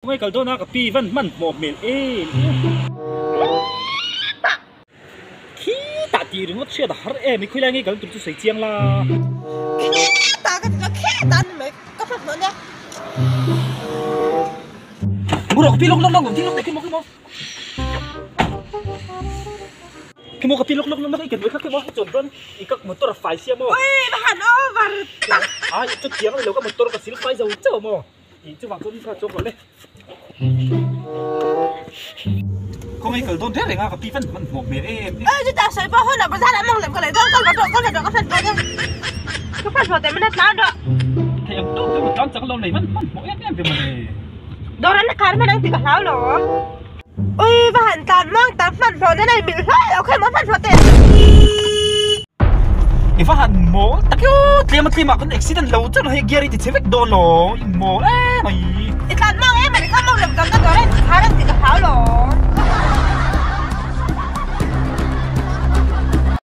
Khawngaih kal dawn a ka pi van hman hmawh hmel em em. Khitah tih ringawt hriat a har em i khawilai ngei kal tur chu sawi chiang la. Khitah ka ti chuan khitah a ni mai ka hman hmawh nia. Mu rawh ka pi lawk lawk lawk ding lawk teh khi maw khi maw. Khi maw ka pi lawk lawk lawk i ken mai kha khi maw chuan chuan i ka motor a fai sia maw. Ui va han over tak. Ai chutiang a ni lo ka motor ka sil fai zo chauh maw. Ih chuvang chuan kha chuang lo le. Khawngaih kal dawn reng reng a ka pi fan hman hmawk hmel em em. Ê chutah sawi pawh hun ah bazar ah mawng lem ka lei dawn kal va rawh kal va rawh ka fan hmawk em. Ka fan hmawk teh min a tlan rawh. Thei ang tawk chu tlan chak lo nei hman hman hmawk em em ve mawle. Dawr an la kar hman ang tih ka hlau lo. Ui va han tlan muang tak hman hmawk nen a in milh hlai lo kha maw hman hmawk teh. I va han mawl tak io tlem a tlem ah kan accident lo chauh hei gear i ti chhe vek dawn lo i mawl em mai. I tlan muang em mai kha.